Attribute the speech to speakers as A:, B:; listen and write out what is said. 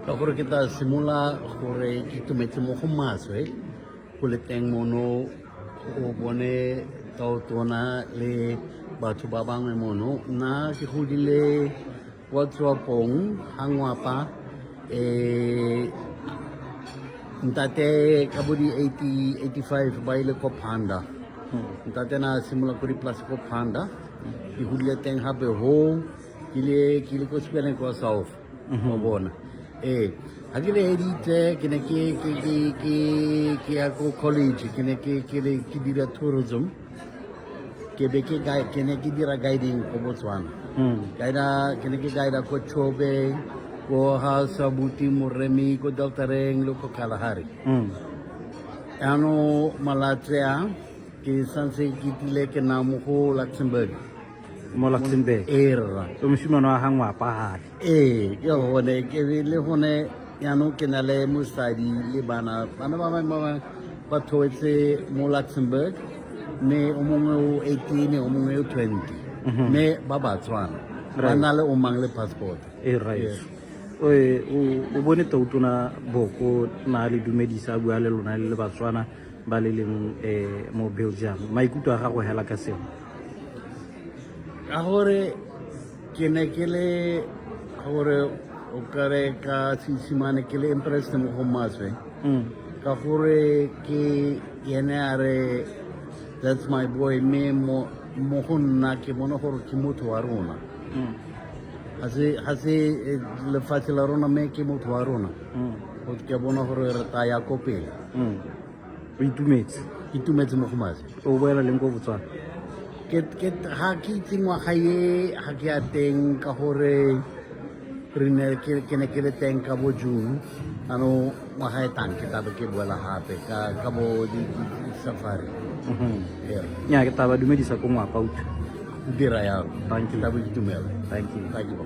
A: Ka gore ke tla simolola gore ke itumetse mo go maswe go le teng mono go bone taotona le batho ba bangwe mono. Nna ke godile kwa Tswapong ga Ngwapa, ntate ka bo di 85 ba ile ko Phanda. Ntate na simolola ko dipolase ko Phanda. Ke godile teng gape ho ke ile ko sekoleng kwa South wa bona. Ee, ga ke le editse ke ne ke ya ko college, ke ne ke dira tourism, ke be ke ne ke dira guiding ko Botswana. Guida, ke ne ke guida ko Chobe, ko ha Sabuti Moremi, ko Deltareng le ko Kalahari. Yaanong malatsi a ke santse ke tile ke na mo go Luxembourg.
B: Mo Luxembourg?
A: Ee, rra.
B: O mosimane wa ga Ngwapa gale?
A: Ee, ke gone ke be le gone. Yaanong ke na le mosadi le bana. Bana ba bangwe ba thoetse mo Luxembourg, mme o mongwe o 18, o mongwe o 20, mme ba Batswana ba na le o mang le passport.
B: Ee, right. O bone tautona Boko na le dumedisa, a bua le lona le le Batswana ba le leng mo Belgium. Maikutlo a gago hela ka seo?
A: Ka gore ke ne ke le gore o kare ka Seesimane ke le impressed mo go maswe, ka gore ke ene a re, "That's my boy," mme mo go nna ke bona gore ke motho wa rona. Ga se lefatshe la rona, mme ke motho wa rona. Ke bona gore re taya ko pele.
B: O itumetse?
A: Itumetse mo go maswe.
B: O boela leng ko Botswana?
A: Ke ga ke itse ngwaga ye ga ke ya teng, ka gore re ne ke ne ke le teng ka bo June. Ano ngwaga e tang ke tlabe ke boela gape ka bo di safari. Yeah.
B: Nya, ke tla ba dumedisa ko Ngwapa utlwa.
A: Dira yalo.
B: Thank you.
A: Tlabe ke itumela.
B: Thank you.
A: Thank you.